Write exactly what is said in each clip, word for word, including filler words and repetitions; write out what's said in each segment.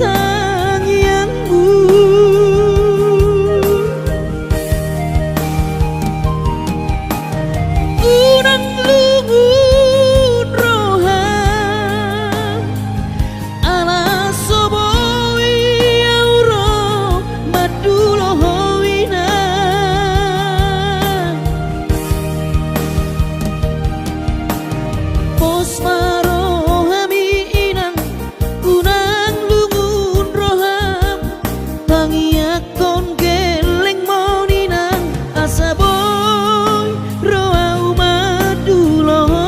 tangiangmu. Unang lungun roham, ala so boi au ro mandulo ho inang. Pos ma roham i inang, unang lungun roham, tangiangkon gellengmon inang, asa boi ro au mandulo ho.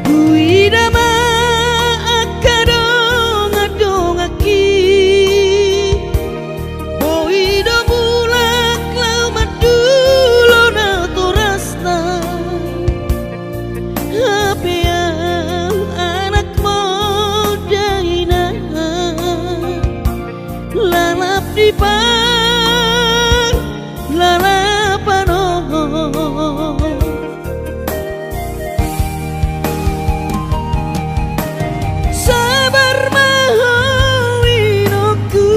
Huida ma angka dongandongangki, boi do mulak laho mandulo natorasna. Hape au anakmon da inang, lalap di parlalapan on. Sabar ma ho inongku,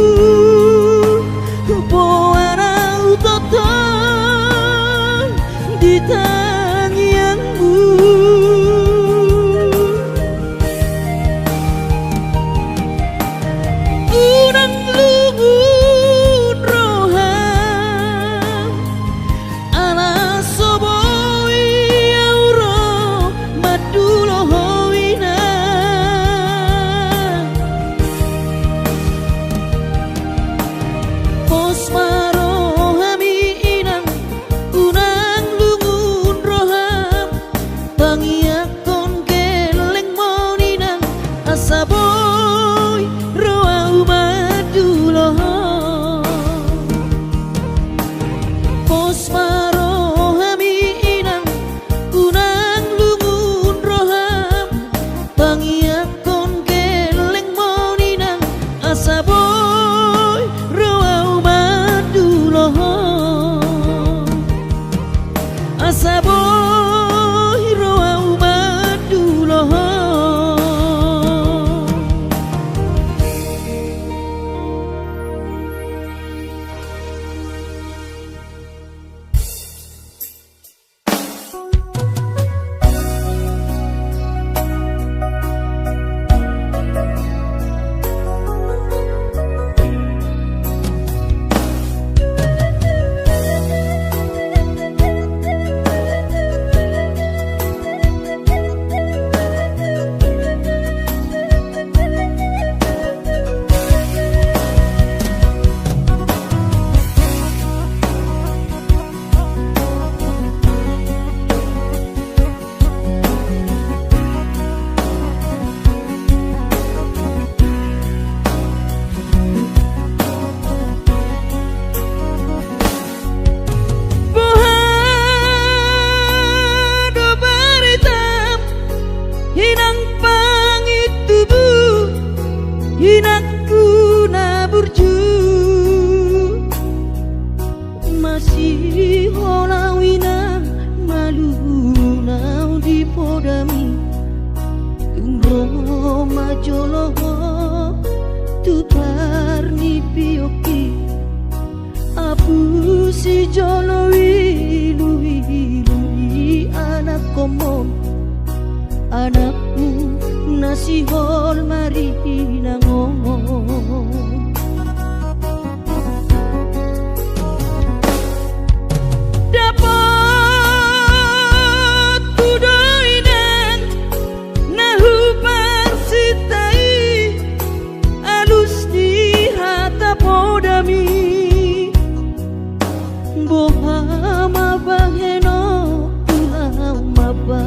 boan au tongtong di tangiangmu. Unang lungun roham, ala so boi au ro mandulo ho inang. Pos ma roham i inang, unang lungun roham, tangiangkon gellengmon inang, asa boi ro au mandulo ho. Pos ma roham i inang, unang lungun roham, tangiangkon gellengmon inang, asa boi ro au mandulo ho. Asa boi ro au mandulo ho. Boha do baretam, inang pangintubu, inangku na burju? Masihol au inang, malum au di podami. Tung ro ma jolo ho tu parnipionki. Apusi jolo iluilu di anakkonmon, anakmu na sihol marinang on. Dapotku do inang na huparsinta i, alus ni hata podami. Boha ma bahenonku, laho ma ba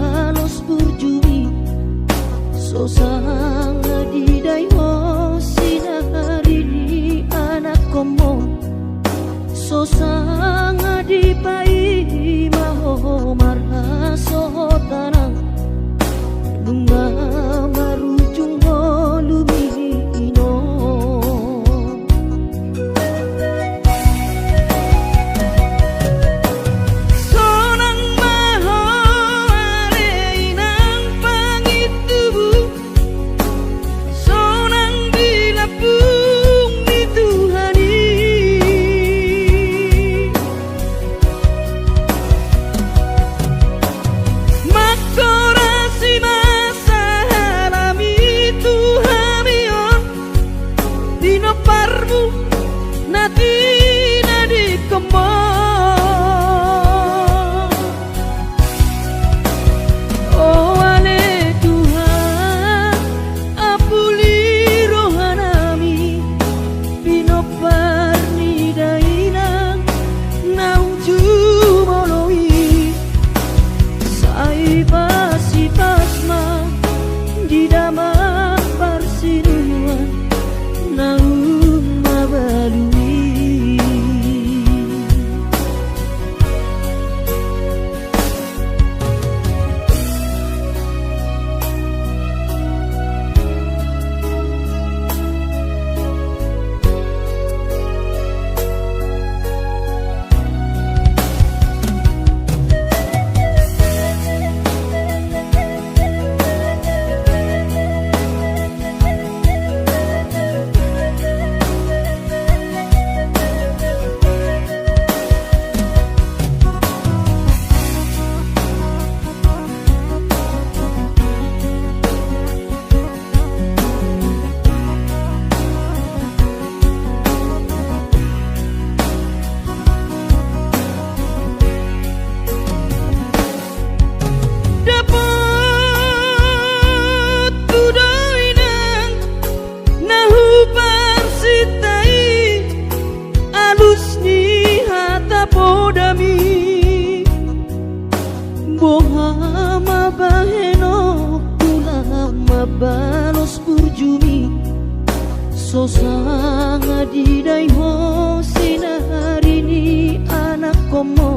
So sanga didai ho sinari ni anakkonmu,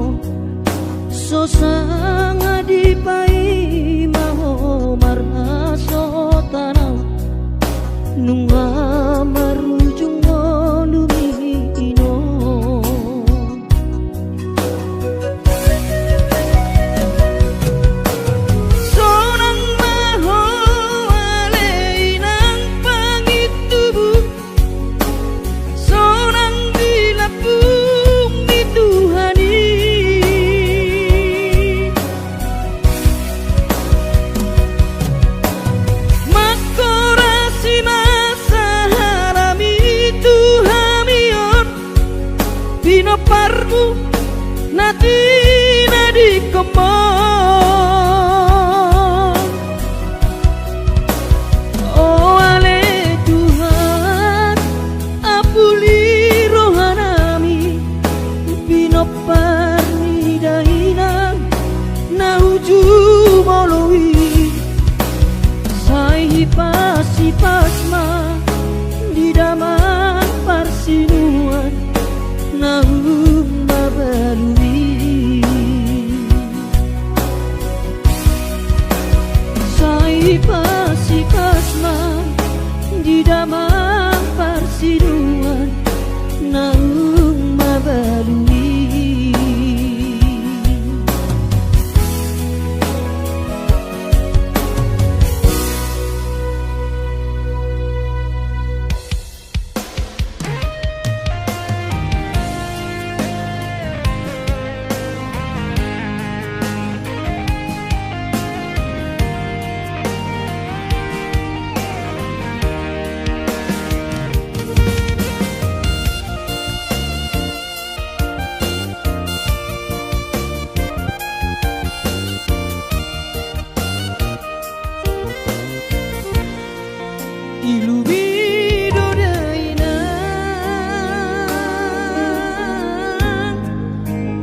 so sanga dipaima ho marnasota na nunga marujung ngolumi i non. Sonang ma ho ale inang pangintubu, sonang di lambung ni Tuhan i. Mangkorasi ma sahalami tu hami on pinomparmu na tinadingkonmu. O ale Tuhan, apuli rohanami pinompar ni dainang na uju molo i. Sai hipas-hipas ma di damang parsinuan naung mabalu i. Sai hipas-hipas ma di damang parsinuan naung mabalu i. Ilumi do dainang,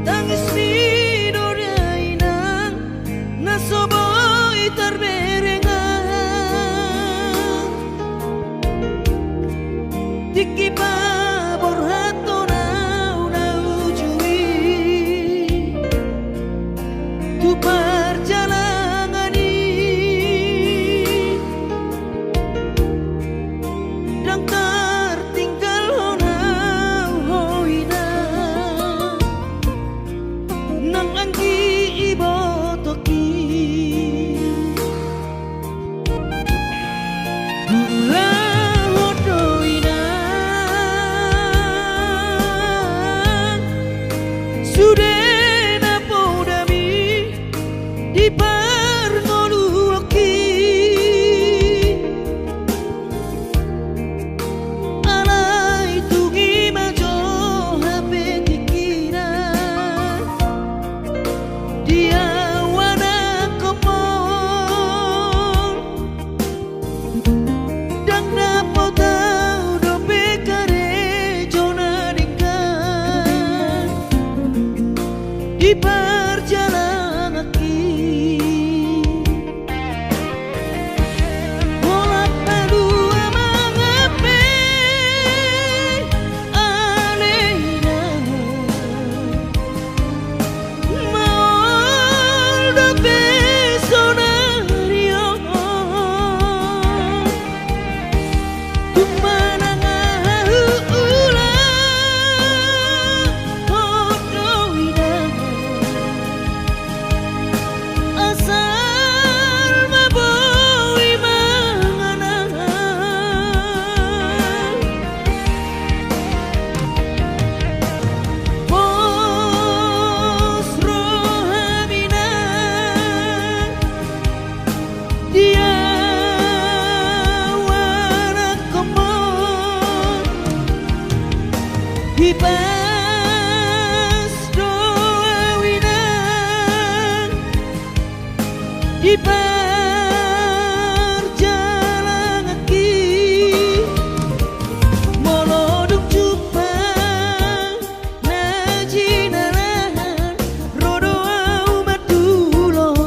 tangismi do dainang, na so boi tarberengan. Tingki paborhathon au na uju i tu parjalangan i. Ndang tartinggalhon au ho inang, nang anggi ibotongki. Huulahon do inang sude na podami di parngoluonki. Alai tung i ma jo hape tingkina di au anakkonmu. Ndang dapot au dope karejo na denggan di parjalanganki. Holan palua ma hape ale inang, maol dope sonari on. Tung manang aha huulahon do inang, asal ma boi mangan. Pos roham inang di au anakkonmu, hipas do au inang di parjalanganki. Molo dung jumpa na jinalahan ro do au mandulhon.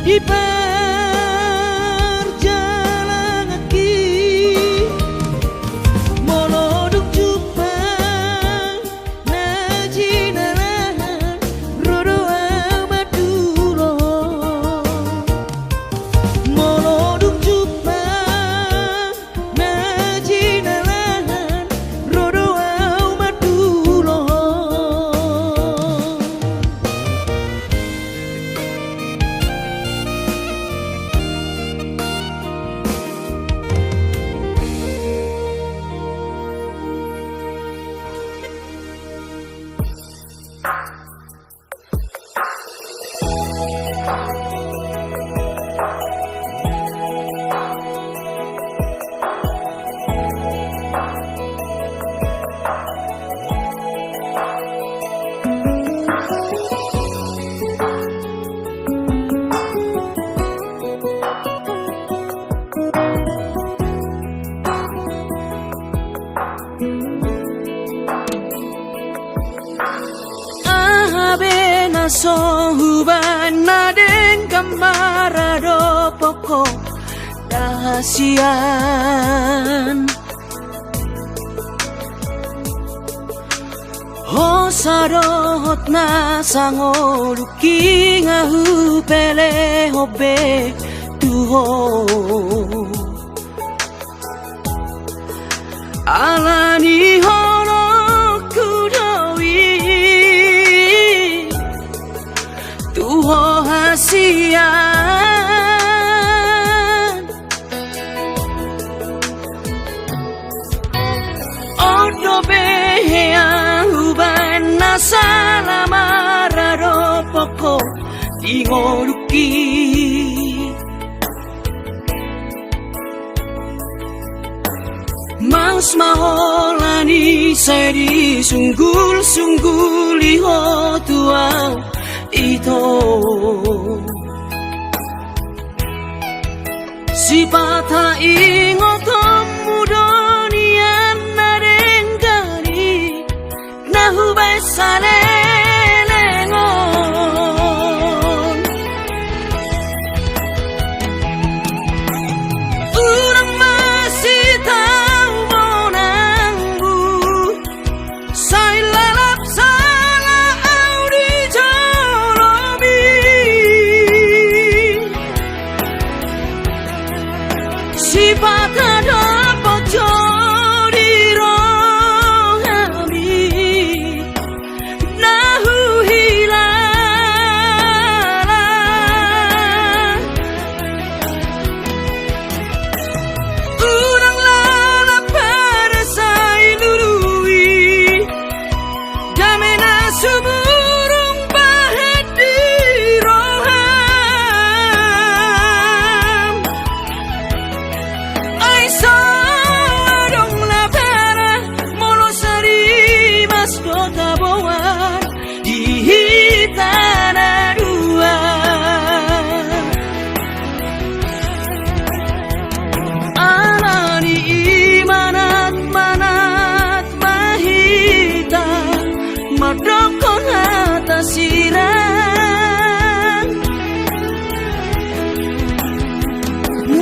Di parjalanganki, molo dung jumpang na jinalahan, ro do au mandok. Molo dung jumpang na jinalahan, ro do au mandok. Aha be na so hubaen na denggan maradophon ho, da hasian. Hosa dohot na sangoluki nga hupelehon be tu ho. Ala ni holongku do i tu ho hasian. On dope hea hubaen na sala maradophon ho di ngolungki. Maus ma holan i sai disunggulsungguli ho tu au, ito. Sipata ingotonmu do nian na denggan i na hubaen saleleng on. Unang masitau monangmu, sai lalap sala au di jolomi. Sipata dapot jo di rohami na huhilala. Unang lalap parasai lului, dame na sumurung bahen di roham. Ai so adong na bara molo sarimas do taboan di hita na dua. Ala ni i manat-manat ma hita mandokkon hata sirang.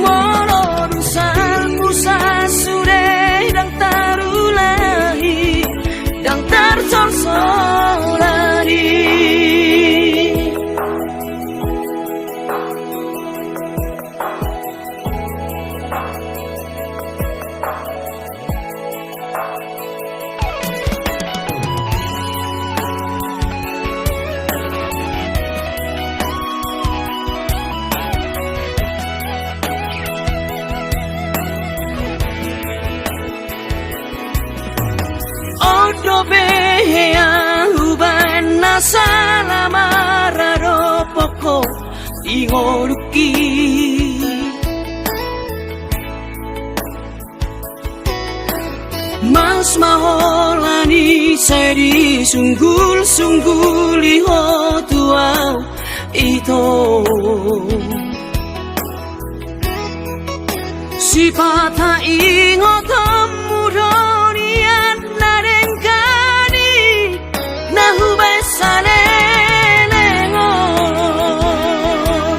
Molo dung salpu sasude ndang tarulahi, ndang tarsolsol i. On dope hea hubaen na sala maradophon ho di ngolungki. Maus ma holan i sai disunggulsungguli ho tu au, ito. Sipata ingotonmu do nian na denggan i na hubaen saleleng on.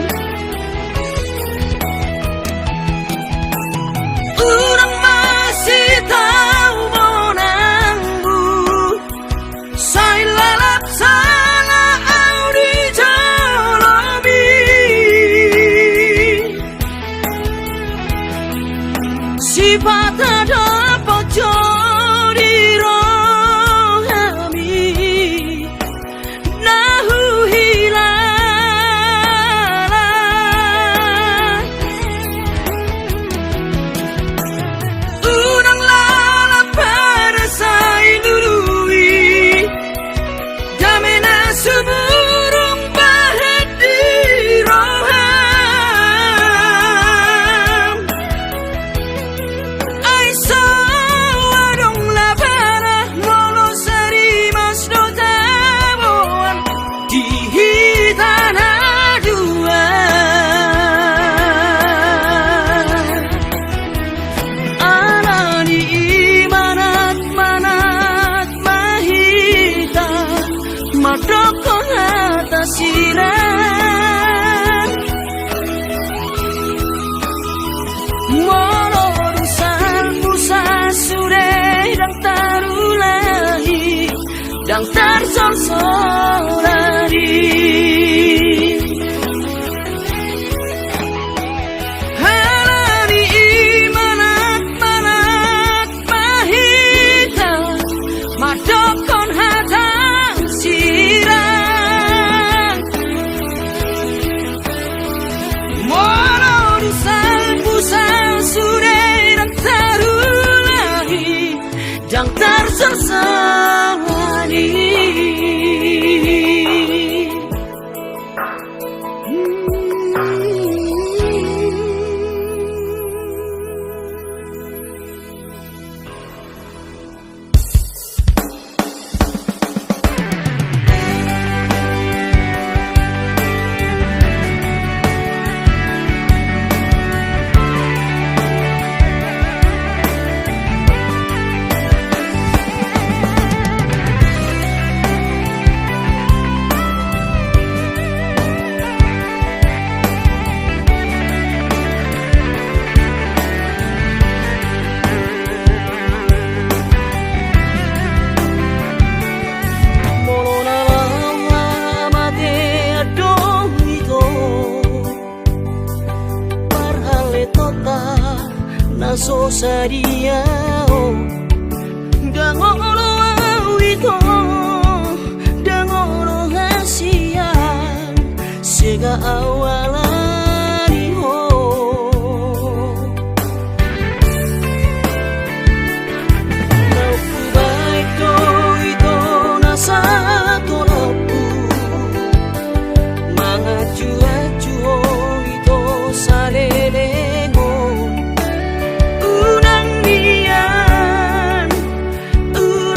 Solani. Alani i manat-manat ma hita mandokkon hata sirang. Molo dusal-dusal sude ndang tarulahi, ndang tarsasani. Molo na laho hamatean do ito, parhaletoanta na so sadia ho. Ndang olo au ito, ndang olo hasian, sega au alani ho. Naung hubaen do ito na satonampu, manganju-anju ho ito saleleng on. Unang nian, unang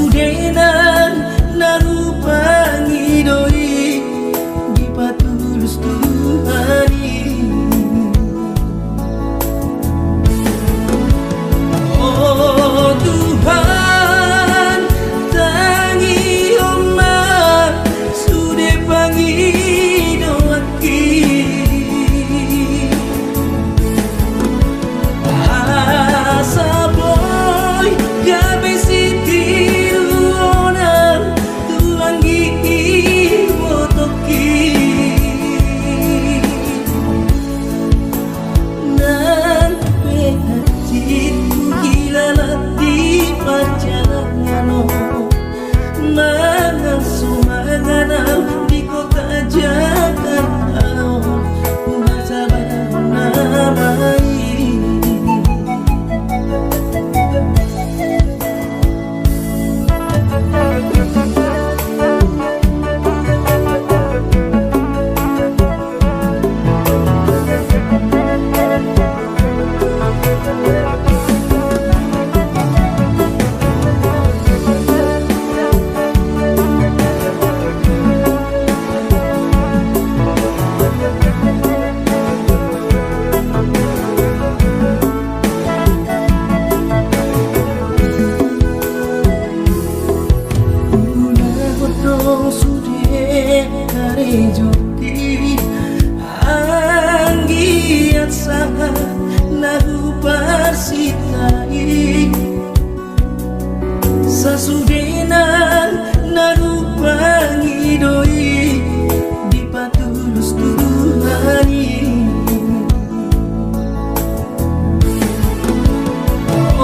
Sude nang na hupangido i, dipatulus Tuhan i. O Tuhan, tangihon ma sude pangidoanki. Asa boi gabe sitiruonan tu anggi ibotoki. Nang pe hansit hugilala di parjalanan on, mangan so mangan au di kota Jakarta on, huhasabathon nama i. Ulaon do sude karejongki, anggiat sahat na huparsinta i. Sasudena na hupangido i, dipatulus Tuhan i. O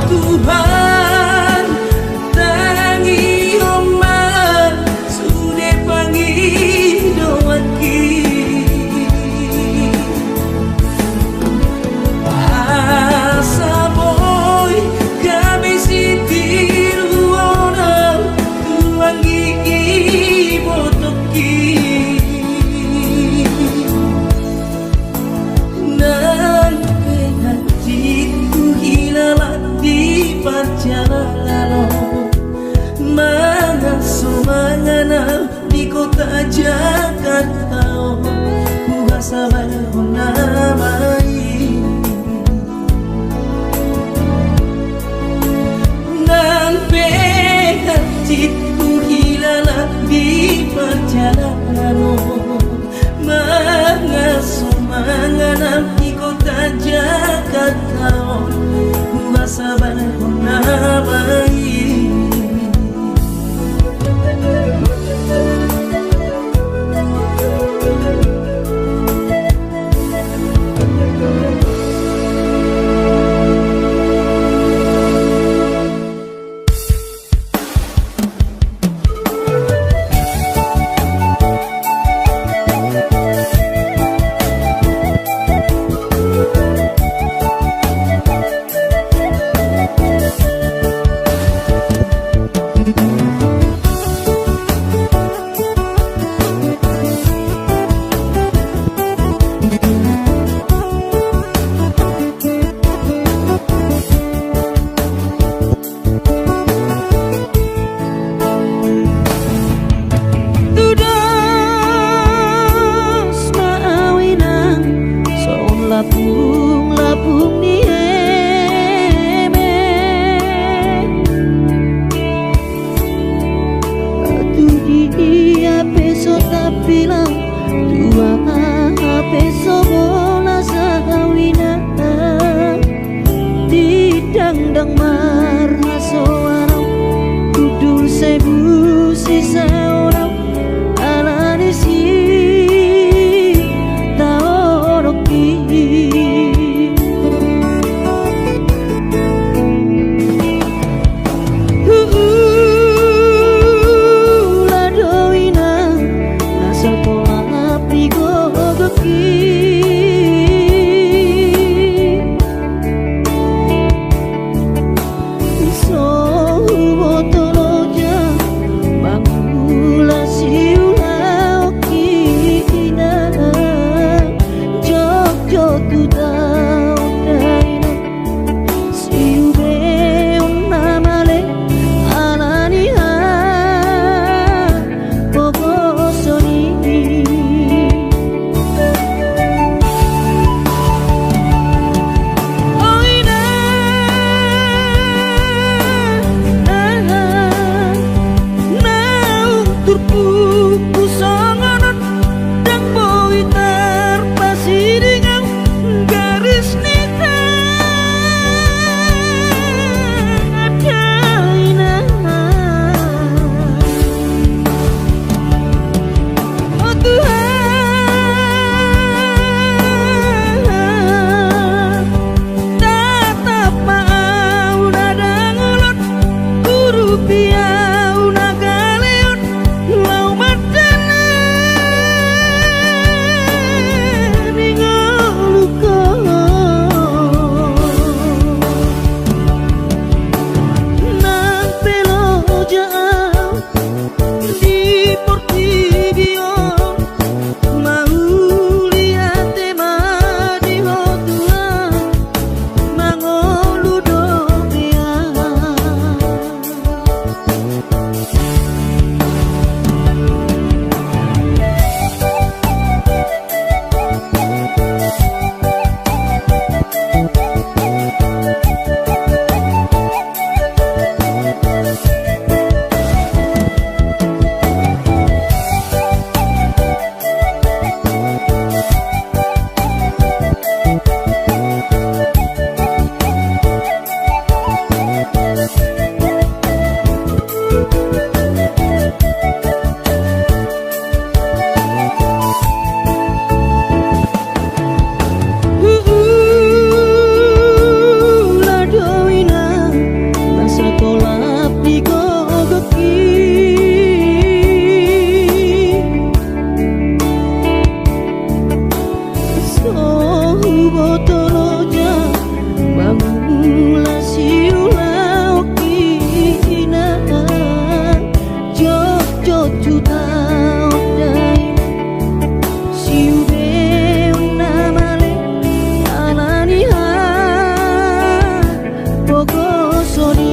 Tuhan, tangihon ma sude pangidoanki. Asa boi gabe sitiruonan tu anggi ibotoki. Nang pe hansit hugilala di parjalanan on, mangan so mangan au di kota Jakarta on, huhasabathon nama i. Nang pe hansit hugilala di parjalanan on, mangan so mangan au di kota Jakarta on, huhasabathon nama i. Tudos ma au inang, songon lapung-lapung ni eme. Tu dia pe so tampilan, tu aha pe so bolas au inang. Didangdang marhasoan au, hundul sai busi saon au, ala ni sitaononki. Huula do inang, na so polap di gogonki. So huboto loja, bangun So huboto loja mangula siulaon i, inang. Jotjot huta on dainang, siubeon na male ala ni hapogoson i.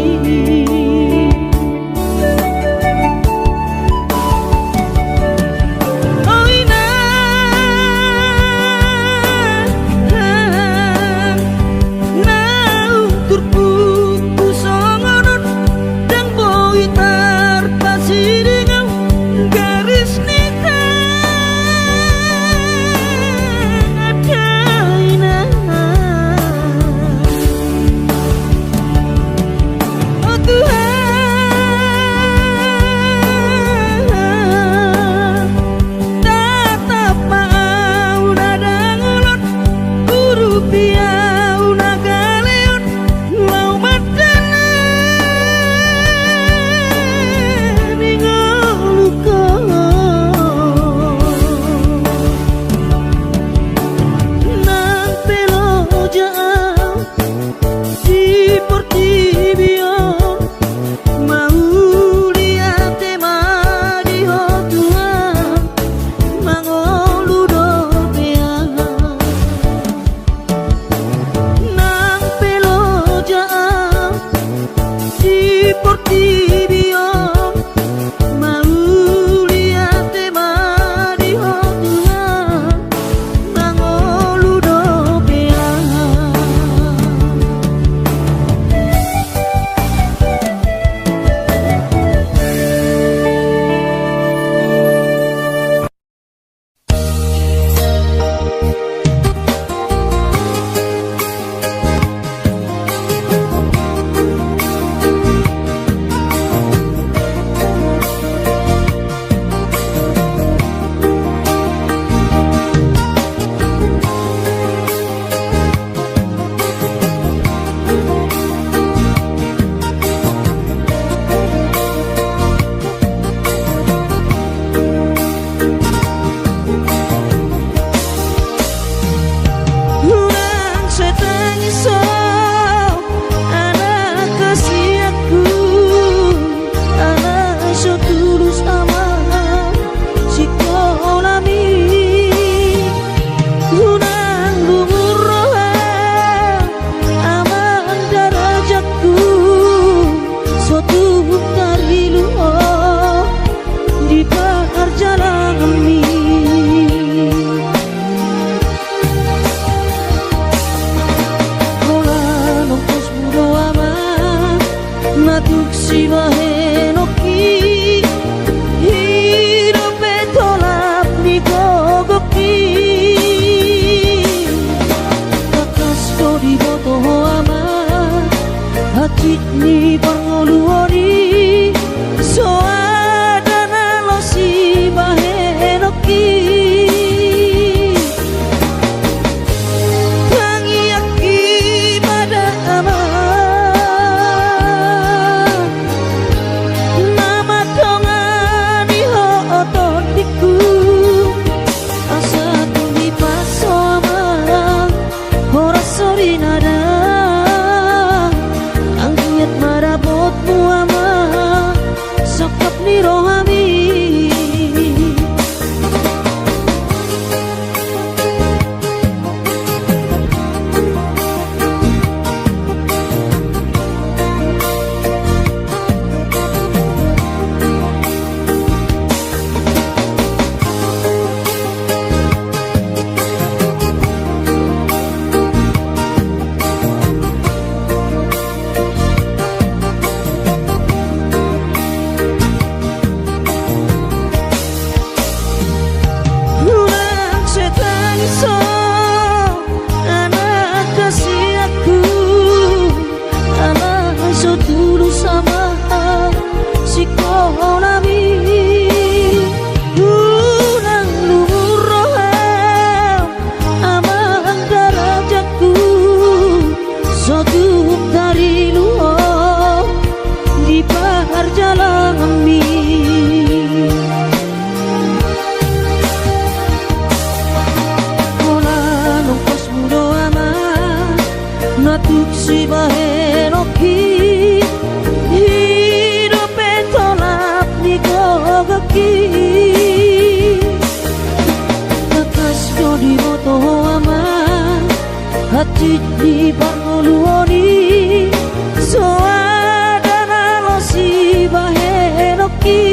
Di parngoluon i so ada na loas dibahenonki.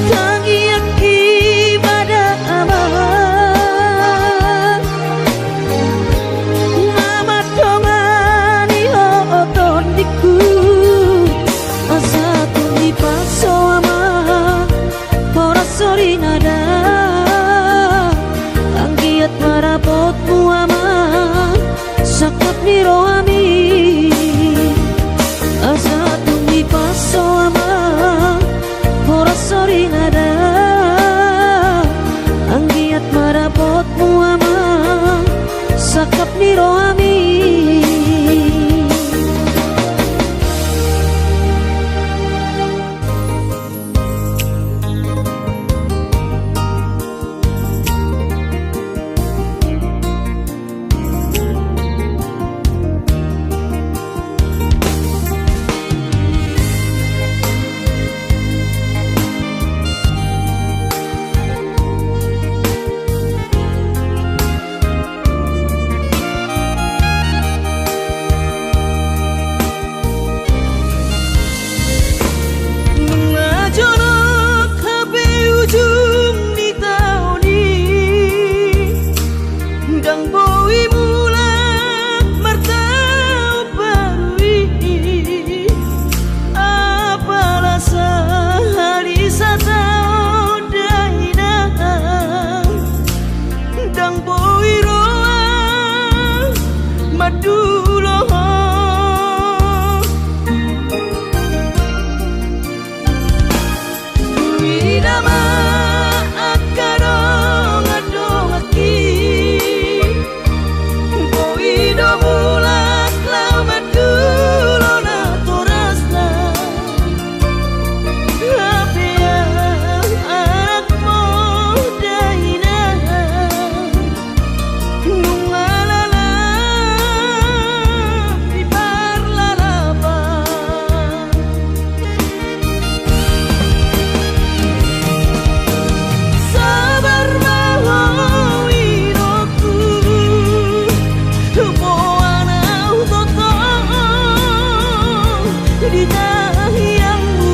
Tangiangki ma da amang, na mandongani ho tondingku, asa tung dipaso amang. Horas sori na da, anggiat ma dapotmu amang sangkap ni rohami. Asa tung dipaso amang, horas sori na da, anggiat ma dapotmu amang sangkap ni rohami. Nunga jonok hape ujung ni taon i, ndang boi mulak martaon baru i. Apala sahali sataon dainang, ndang boi roha mandulo ho. Ida ma angka dongandongangki, boi do mulak laho mandulo natorasna. Hape anakmu dainang, nunga lalap di parlalapan. Sabar ma ho inongku, boan au toto di tangiangmu.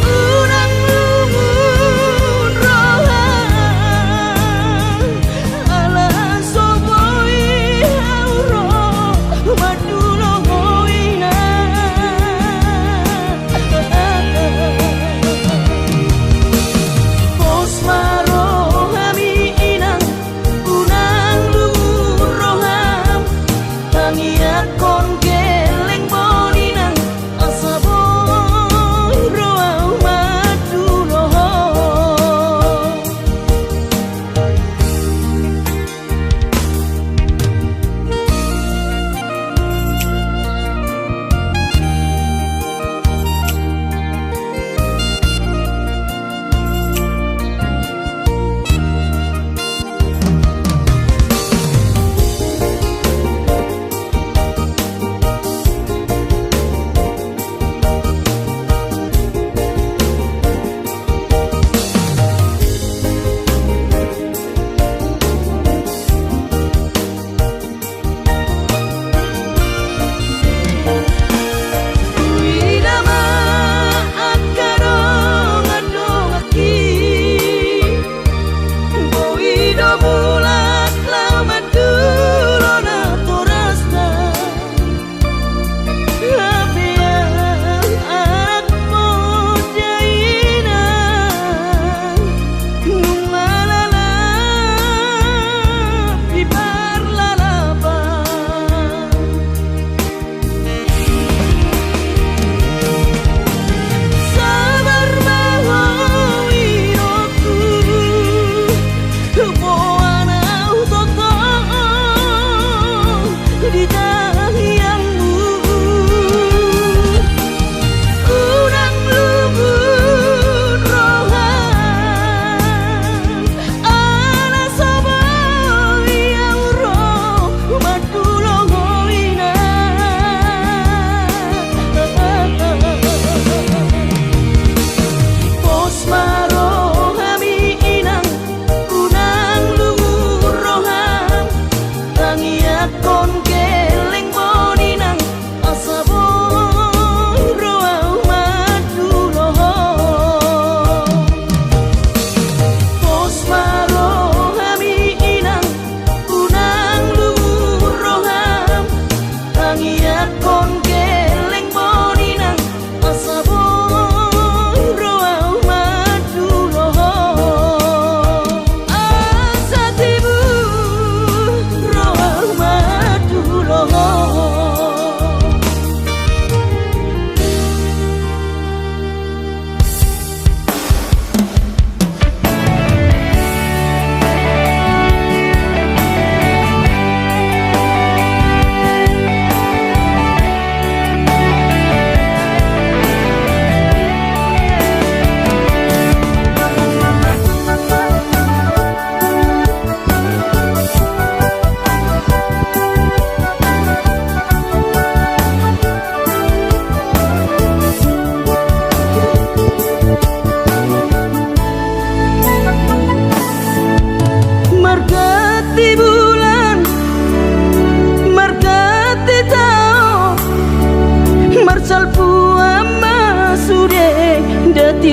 Unang lungun roha, ala so boi au ro mandulo ho inang. Pos ma rohami inang, unang lungun roham, tangiangkon gelleng ma on inang, asa boi ro au mandulo ho.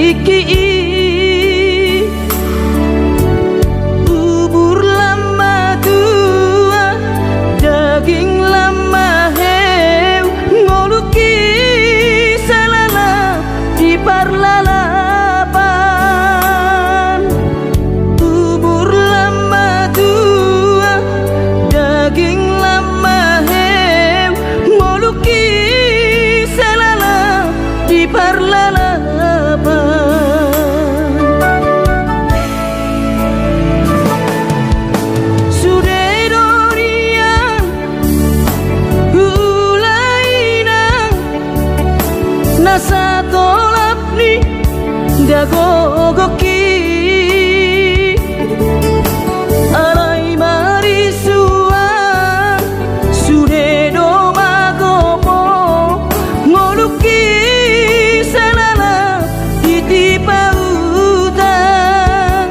Tingki i, umur lam matua, daging lam maheu, ngolungki sai lalap di parlalapan. Umur lam matua, daging lam maheu, ngolungki sai lalap di parlalapan. Sude do nian ulaina, na satolap ni dagogoki. Alai marisuang, sude do magopo, ngolungki sai lalap di tipa utang.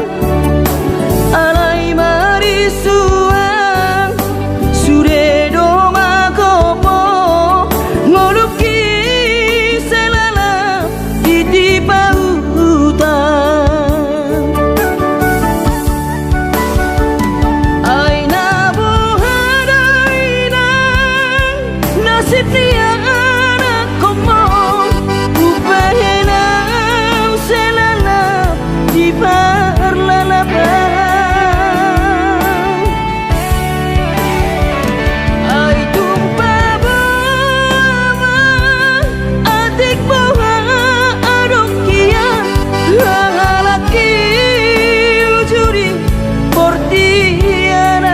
Alai marisuang, sude do magopo, ngolungki sai lalap di tipa utang. Ai na boha do inang, nasib ni anakkonmu, umbahen au sai lalap di parlalapan. Ai tung paboa ma, atik boha adong hian, halak i uju di portibi an.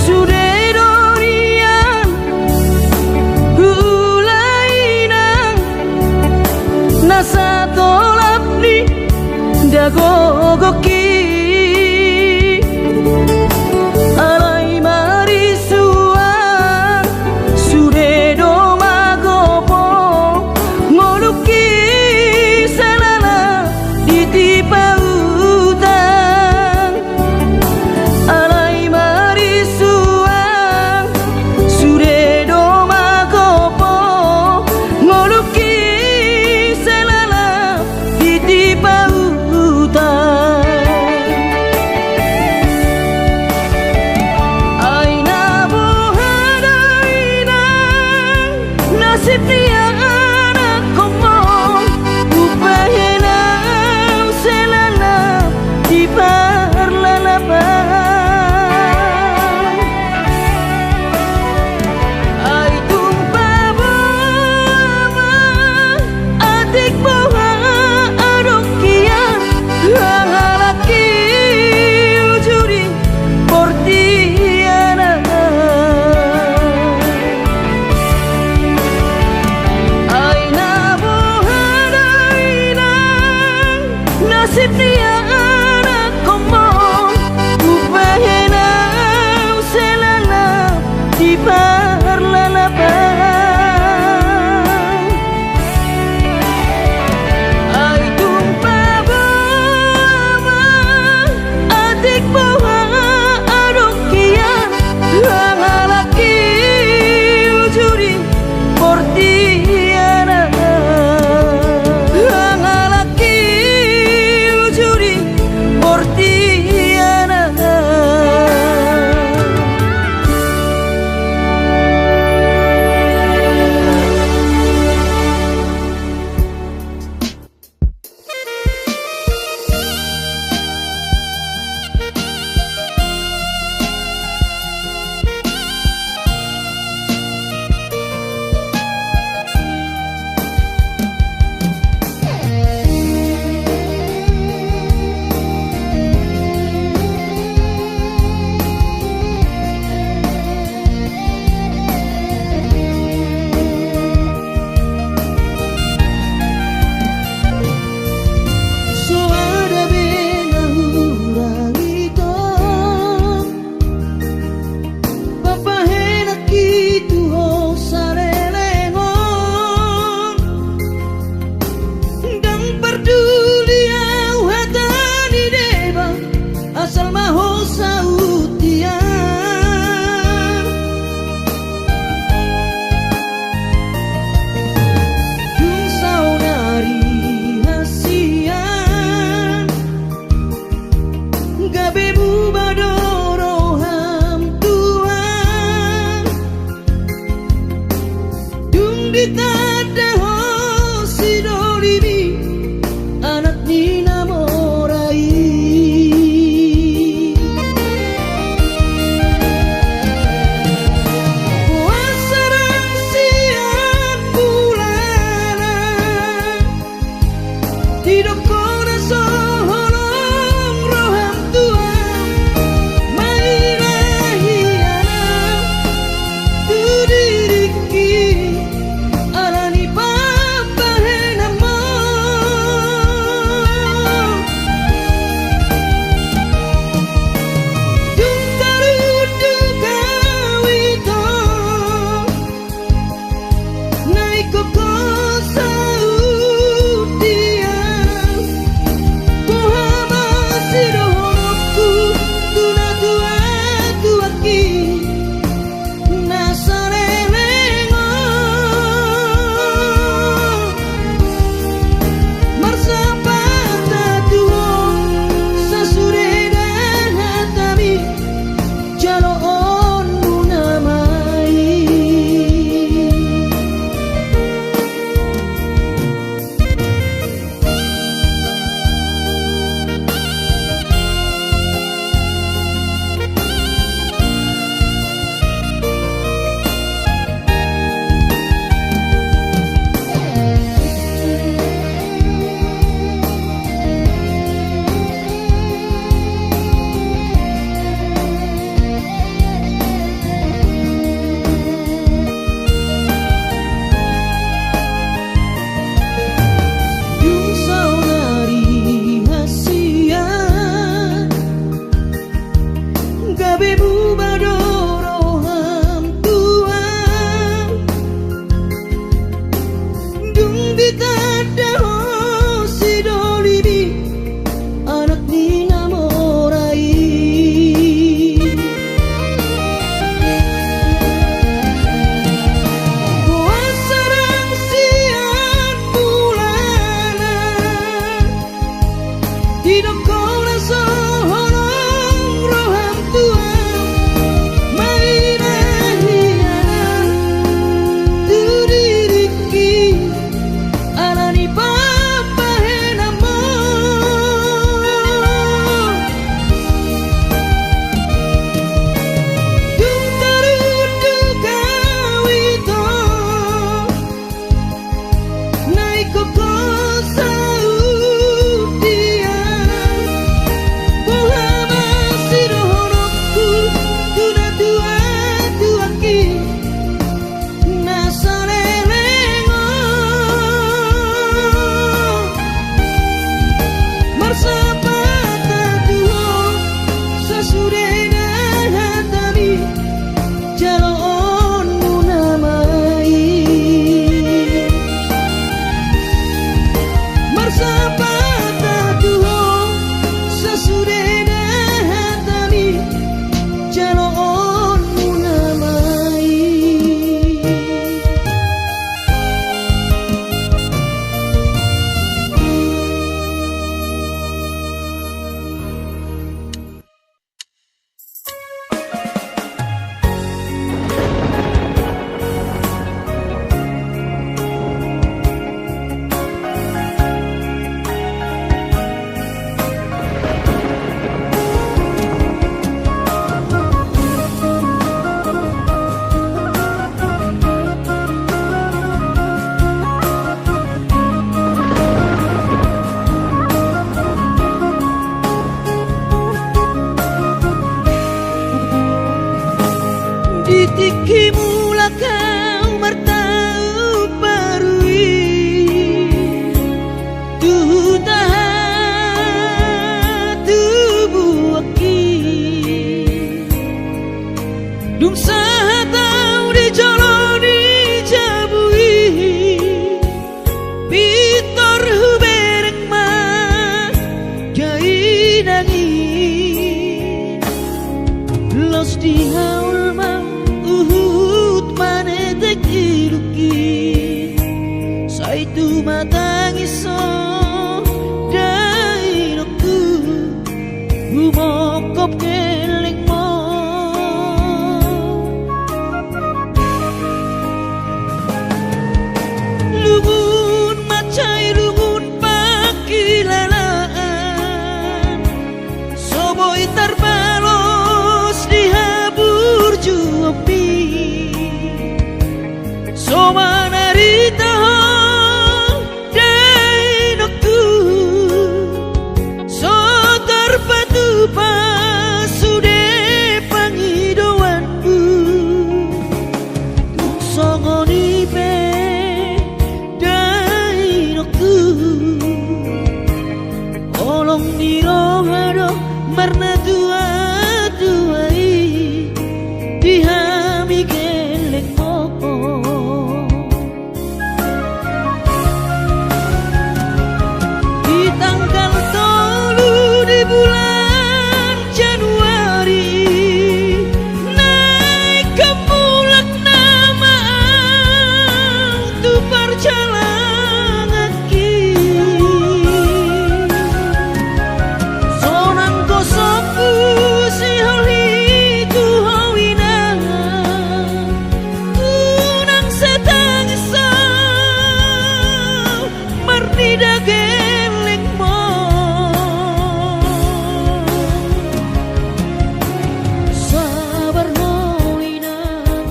Sude do nian ulaina, na satolap ni dagogoki. Alai marisuang, sude do magopo, ngolungki sai lalap di tipa utang. Alai marisuang, sude do magopo, ngolungki sai lalap di tipa utang. Ai na boha do inang, nasib ni anakkonmu, umbahen au sai lalap di parlalapan. Ai tung paboa ma, atik boha adong hian, halak i uju di portibi an. Ai na boha do inang, nasib ni anakkonmu, umbahen au sai lalap di parlalapan. Ai tung paboa ma, atik boha adong hian, halak i uju di portibi an. Halak i uju di portibi an. Salma ho saut ia. Dung saonari hasian, gabe buba do roham Tuhan. Dung ditanda ho sidolimi anak ni na mora i. Boasa rang sian mulana didok ho na so holong roham Tuhan, maila hian tu diringki ala ni pambahenanmu. Dung tarunduk au ito, na ingkon ho saut ia. Boha ma sidohononku tu natuatuangki na saleleng on? Marsapata tu ho sasudena hatami, jaloonmuna ma i. Dung saonari hasian, gabe buba do roham Tuhan. Dung ditanda ho sidolimi anak ni na mora i. Boasa rang sian mulana didok ho na so holong roham Tuhan, maila hian tu diringki ala ni pambahenanmu. Dung tarunduk au ito, na ingkon ho saut ia. Boha ma sidohononku tu natuatuangki na saleleng on? Marsapata tu ho sasudena hatami, jaloonmuna ma i. Marsapata tu ho sasudena hatami, jaloonmuna ma i. Di tingki mulak au martaup baru i, tu huta hatubuanki. Dung sahat au di jolo ni jabu i, pintor hubereng ma dainang i. Di haulmam huhut manetek ilungki, sai tumatangis ho dainangku, humongkop gellengmon. Lungun mansai lungun pangkilalaan, so boi tarbalos di haburjuonmi. So manarita ho dainangku, so tarpatupa sude pangidoanmu. Tung songon i pe dainangku, holong ni roha do marnatuatua i di hami gellengmon. Di tanggal tolu di bulan Januari, naeng hamu mulak nama au tu parjalananki. Sonang gosokku sihol i tu ho inang, unang satangis au marnida gellengmon. Sabar ho inang,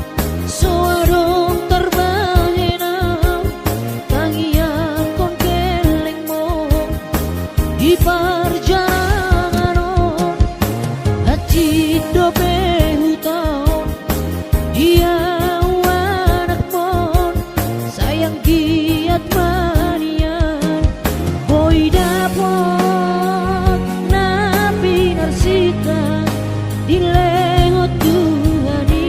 so adong tarbahen au tangiangkon gellengmon di parjalangan on. Hansit dope hutaon di au anakmon, sai anggiat ma nian boi dapot na pinarsinta dilehon Tuhan i.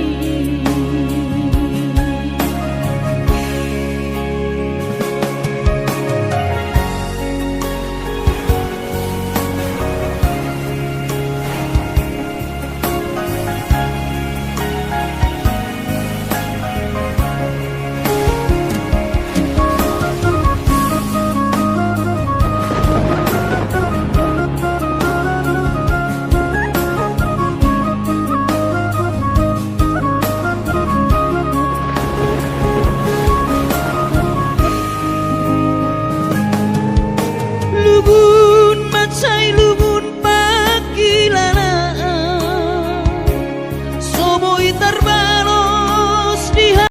Lungun mansai lungun pangkilalaan, so boi tarba